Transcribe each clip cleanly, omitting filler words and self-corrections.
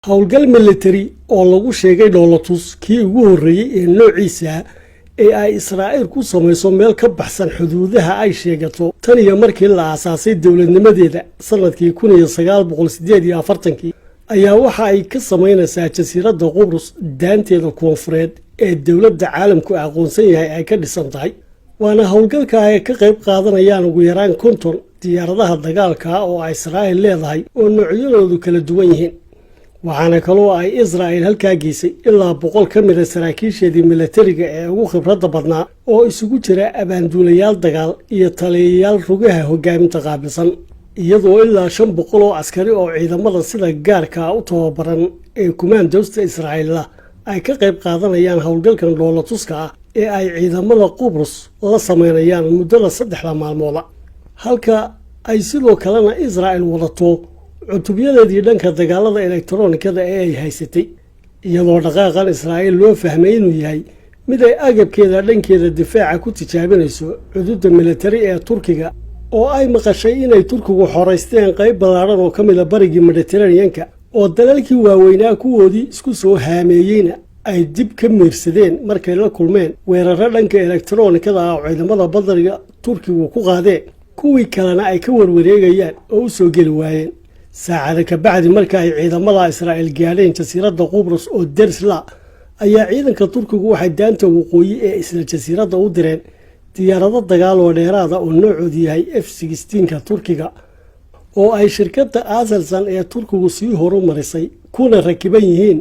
Howlgal militari oo lagu sheegay dhoolatus kii ugu horreeyey ee noociisa ee ay Israa'iil ku samayso meel ka baxsan xuduudaha ay sheegato tan iyo markii la aasaasay dowladnimadeeda sanadkii 1948-kii, ayaa waxa ay ka samaynaysaa jasiiradda Qubrus daanteeda koonfureed ee dowladda caalamku aqoonsan yahay ay ka dhisan tahay. Waana howlgalka ay ka qayb qaadanayaan ugu yaraan 50 diyaaradaha dagaalka oo ay Israa'iil leedahay oo noocyadoodu kala duwan yihiin. Waxaana kaloo ay Israa'il halkaa geysay ilaa 100 ka mida saraakiisheedii milatariga ee ugu khibradda badnaa, oo isugu jira abaanduulayaal dagaal iyo taliyayaal rugaha hogaaminta qaabilsan, iyadoo ilaa 500 oo askari oo ciidamada sida gaarka u tababaran ee kumaandowsta Israa'iilla ay ka qayb qaadanayaan howlgalkan dhoolatuska ah ee ay ciidamada Qubrus la sameynayaan muddada 3-da maalmooda, halka ay sidoo kalena Israa'il wadato cutubyadeedii dhanka dagaalada elektronikada ee ay haysatay, iyadoo dhaqaaqan Israa'iil loo fahmay inuu yahay mid ay agabkeeda dhankeeda difaaca ku tijaabinayso cududda militari ee Turkiga, oo ay maqashay inay Turkigu xoraysteen qayb ballaadhan oo ka mida barigii Mediteraneanka, oo dalalkii waaweynaa kuwoodii isku soo haameeyeyna ay dib ka miirsadeen markay la kulmeen weeraro dhanka elektronikada ah oo ciidamada badariga Turkigu ku qaadeen, kuwii kalena ay ka warwareegayaan oo u soo geli waayeen. Saacada kabacdi marka ay ciidamada Israa'iil gaadheen jasiiradda Qubrus oo dersla, ayaa ciidanka Turkigu waxay daanta waqooyi ee isla jasiiradda u direen diyaarado dagaal oo dheeraada oo noocoodu yahay F-16-ka Turkiga, oo ay shirkadda Aselsan ee Turkigu sii horumarisay, kuna rakiban yihiin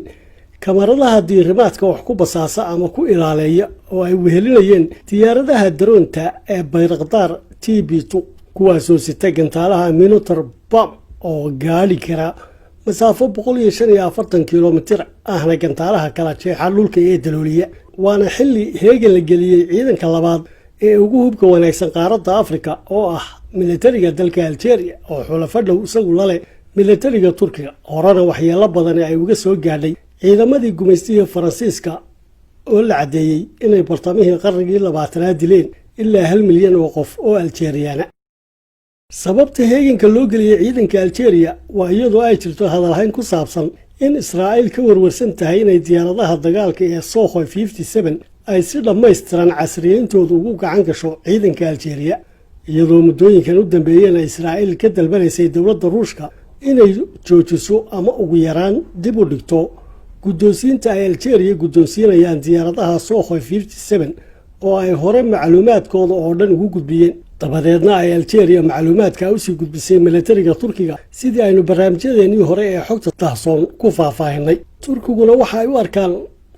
kamaradaha diirimaadka wax ku basaasa ama ku ilaaleeya, oo ay wehelinayeen diyaaradaha daroonta ee Bayraktar TB2, kuwaasoo sita gantaalaha Minotaur BAM oo gaadhi kara masaafo 145 kilomitir, ahna gantaalaha kala jeexa dhulka ee dalooliya. Waana xilli heegan la geliyey ciidanka labaad ee ugu hubka wanaagsan qaaradda Afrika, oo ah militariga dalka Algeria, oo xulafo dhow isagu la leh militariga Turkiga, horena waxyeelo badani ay uga soo gaadhay ciidamadii gumaystihii Faransiiska, oo la caddeeyey inay bartamihii qarnigii 20aad dileen ilaa 1 milyan oo qof oo Aljeeriyaana. Sababta heeganka loo geliyey ciidanka Aljeeriya waa iyadoo ay jirto hadalhayn ku saabsan in Israa'iil ka warwarsan tahay inay diyaaradaha dagaalka ee Sukhoi 57 ay si dhammaystiran casriyeyntooda ugu gacan gasho ciidanka Aljeeriya, iyadoo muddooyinkan u dambeeyena Israa'iil ka dalbanaysay dowladda Ruushka inay joojiso ama ugu yaraan dib u dhigto guddoonsiinta ay Aljeeriya guddoonsiinayaan diyaaradaha Sukhoi 57, oo ay hore macluumaadkooda oo dhan ugu gudbiyeen, dabadeedna ay Aljeeriya macluumaadka usii gudbisay militariga Turkiga, sidii aynu barnaamijyadeennii hore ee Xogta Dahsoon ku faahfaahinay. Turkiguna waxa ay u arkaan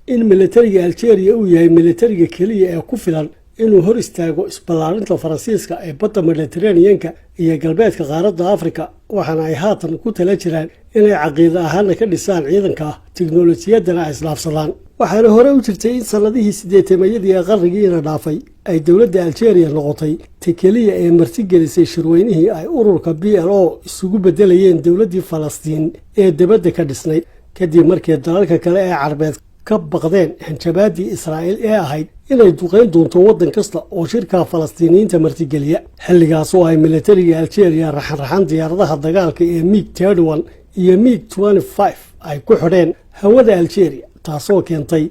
in militariga Aljeeriya uu yahay militariga keliya ee ku filan inuu hor istaago isballaarinta Faransiiska ee badda Mediteraneanka iyo galbeedka qaaradda Afrika, waxaana ay haatan ku tala jiraan inay caqiida ahaana ka dhisaan ciidanka, tiknolojiyaddana ay islaafsadaan. Waxaana hore u jirtay in sannadihii sideetamayadii ee qarnigiina dhaafay ay dowladda Aljeeriya noqotay ta keliya ee martigelisay shirweynihii ay ururka PLO isugu beddelayeen dowladdii Falastiin ee debadda ka dhisnayd, kadib markii dalalka kale ee Carbeed ka baqdeen hanjabaadii Israa'iil ee ahayd inay duqayn doonto waddan kasta oo shirka Falastiiniyiinta martigeliya. Xilligaas oo ay militariga Aljeeriya raxanraxan diyaaradaha dagaalka ee MiG 31 iyo MiG 25 ay ku xidheen hawada Aljeeriya, taasoo keentay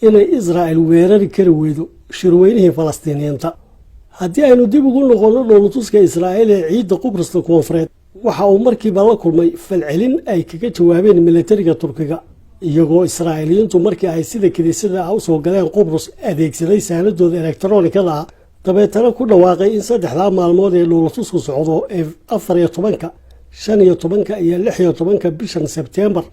inay Israa'il weerari kari weydo shirweynihii Falastiiniyiinta. Haddii aynu dib ugu noqonno dhoolatuska Israa'iil ee ciidda Qubrasta koonfureed, waxa uu markiiba la kulmay falcelin ay kaga jawaabeen militariga Turkiga, iyagoo Israa'iiliyiintu markii ay sida kiniisada ah usoo galeen Qubrus adeegsaday saanadooda elektronikada ah, dabeetana ku dhawaaqay in 3-daa maalmood ee dhoolatusku socdo ee 14-ka, 15-ka iyo 16-ka bishan Sebteembar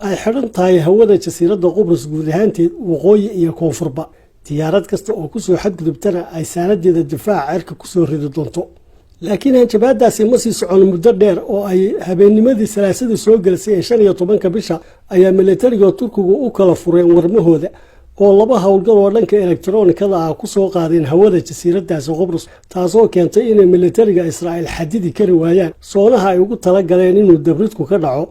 ay xidhan tahay hawada jasiiradda Qubrus guud ahaanteed, waqooyi iyo koonfurba, diyaarad kasta oo kusoo xadgudubtana ay saanadeeda difaaca cirka kusoo ridi doonto. Laakiin hanjabaadaasi ma sii socon muddo dheer, oo ay habeennimadii Salaasadu soo gelisay ee 15-ka bisha ayaa militariga Turkigu u kala fureen warmahooda, oo laba howlgal oo dhanka elektronikada ah ku soo qaadeen hawada jasiiradaasi Qubrus, taasoo keentay inay militariga Israa'iil xadidi kari waayaan soonaha ay ugu tala galeen inuu dabridku ka dhaco,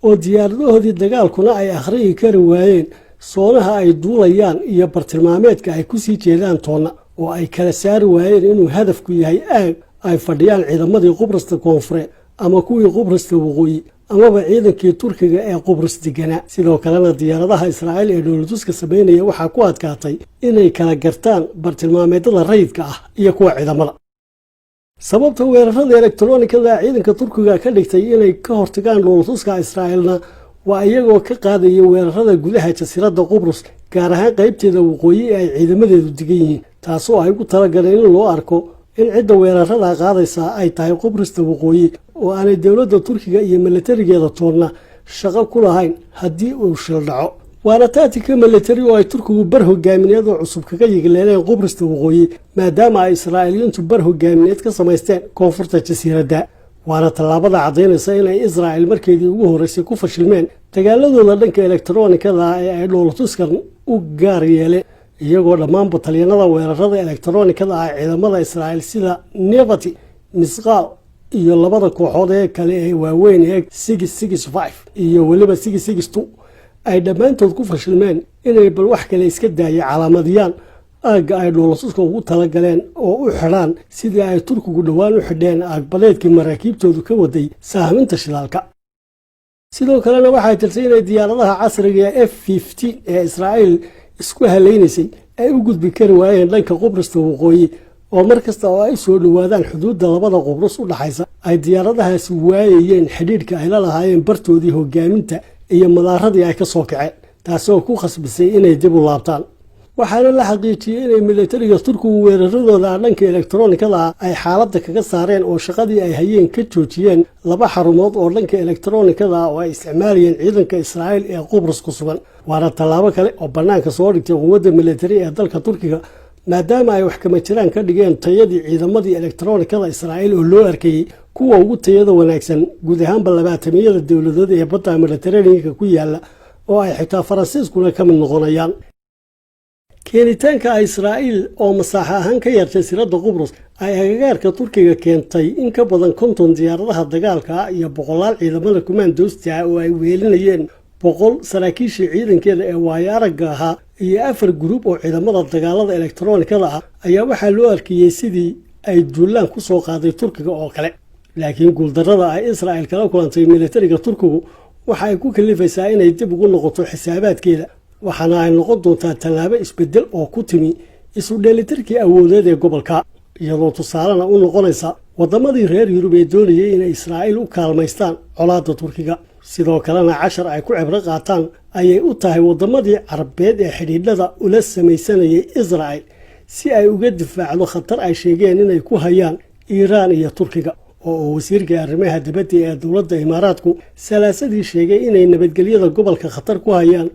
oo diyaaradahoodii dagaalkuna ay akhriyi kari waayeen soonaha ay duulayaan iyo bartilmaameedka ay kusii jeedaan toonna, oo ay kala saari waayeen inuu hadafku yahay aag ay fadhiyaan ciidamadii Qubrasta koonfureed ama kuwii Qubrasta waqooyi. Amaba ciidankii Turkiga ee Qubrus deganaa. Sidoo kalena diyaaradaha Israa'iil ee dhoolatuska sameynaya waxaa ku adkaatay inay kala gartaan bartilmaameedada rayidka ah iyo kuwa ciidamada. Sababta weerarada elektronikada ciidanka Turkiga ka dhigtay inay ka hortagaan dhoolatuska Israa'iilna waa iyagoo ka qaadaya weerarada gudaha jasiiradda Qubrus, gaar ahaan qaybteeda waqooyi ee ay ciidamadeedu degan yihiin, taasoo ay ugu talagaleen in loo arko in cidda weerarada qaadaysaa ay tahay Qubrista waqooyi, oo aanay dowladda Turkiga iyo milatarigeeda toonna shaqo ku lahayn haddii uu shil dhaco. Waana taatika milatari oo ay Turkigu bar hogaamineed oo cusub kaga yigleeleen Qubrista waqooyi, maadaama ay Israa'iiliyiintu bar hogaamineed ka samaysteen koonfurta jasiiradda. Waana tallaabada caddaynaysa inay Israa'il markeedii ugu horreysay ku fashilmeen dagaaladooda dhanka elektronikada ah ee ay dhoolatuskan u gaar yeeleen, iyagoo dhammaan batalyanada weerarada elektronikada ah ciidamada Israa'iil sida Nevati, Misqaal iyo labada kooxood ee kale ee waaweyn ee 665 iyo weliba 662 ay dhammaantood ku fashilmeen inay bal wax kale iska daaya calaamadiyaan aagga ay dhoolatuska ugu talagaleen oo u xidhaan, sidii ay Turkigu dhowaan u xidheen aagbadeedkii maraakiibtoodu ka waday sahminta shidaalka. Sidoo kalena waxay jirtay inay diyaaradaha casriga ee F-15 ee Israa'iil isku halaynaysay ay u gudbi kari waayeen dhanka Qubrista waqooyi, oo mar kasta oo ay soo dhowaadaan xuduudda labada Qubrus u dhaxaysa ay diyaaradahaasi waayayeen xidhiidhka ay la lahaayeen bartoodii hogaaminta iyo madaaradii ay ka soo kaceen, taasoo ku khasbisay inay dib u laabtaan. Waxaana la xaqiijiyey inay milatariga Turkigu weeraradooda dhanka elektronikada ah ay xaaladda kaga saareen oo shaqadii ay hayeen ka joojiyeen laba xarumood oo dhanka elektronikada ah oo ay isticmaalayeen ciidanka Israa'iil ee Qubrus ku sugan. Waana tallaabo kale oo bannaanka soo dhigtay quwadda milatari ee dalka Turkiga, maadaama ay wax kama jiraan ka dhigeen tayadii ciidamadii elektronikada Israa'iil oo loo arkayey kuwa ugu tayada wanaagsan guud ahaanba labaatamiyada dowladood ee badda Mediteraneanka ku yaala, oo ay xitaa Faransiiskuna ka mid noqonayaan. Keenitaanka Israa'iil oo masaaxo ahaan ka yar jasiiradda Qubrus ay agagaarka Turkiga keentay in ka badan 50 diyaaradaha dagaalka ah iyo boqolaal ciidamada kumaandoosta ah oo ay weelinayeen 100 saraakiishii ciidankeeda ee waayo aragga ahaa iyo afar guruub oo ciidamada dagaalada elektronikada ah ayaa waxaa loo arkiyey sidii ay duulaan ku soo qaaday Turkiga oo kale. Laakiin guuldarrada ay Israa'il kala kulantay militariga Turkigu waxa ay ku kalifaysaa inay dib ugu noqoto xisaabaadkeeda, waxaana ay noqon doontaa tallaabo isbedel oo ku timi isu dheelitirkii awoodeed ee gobolka, iyadoo tusaalena u noqonaysa waddamadii reer Yurub ee doonayay inay Israa'iil u kaalmaystaan colaadda Turkiga. Sidoo kalena cashar ay ku cibro qaataan ayay u tahay waddamadii Carabeed ee xidhiidhada ula samaysanayay Israa'il si ay uga difaacdo khatar ay sheegeen inay ku hayaan Iiraan iyo Turkiga, oo uu wasiirka arrimaha dibadda ee dowladda Imaaraadku Salaasadii sheegay inay nabadgelyada gobolka khatar ku hayaan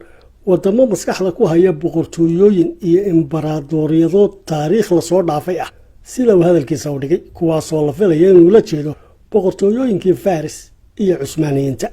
wadamo maskaxda ku haya boqortooyooyin iyo imbaraadoriyadood taariikh lasoo dhaafay ah, sida uu hadalkiisa u dhigay, kuwaasoo la filaya inuu la jeedo boqortooyooyinkii Faris iyo Cusmaaniyiinta.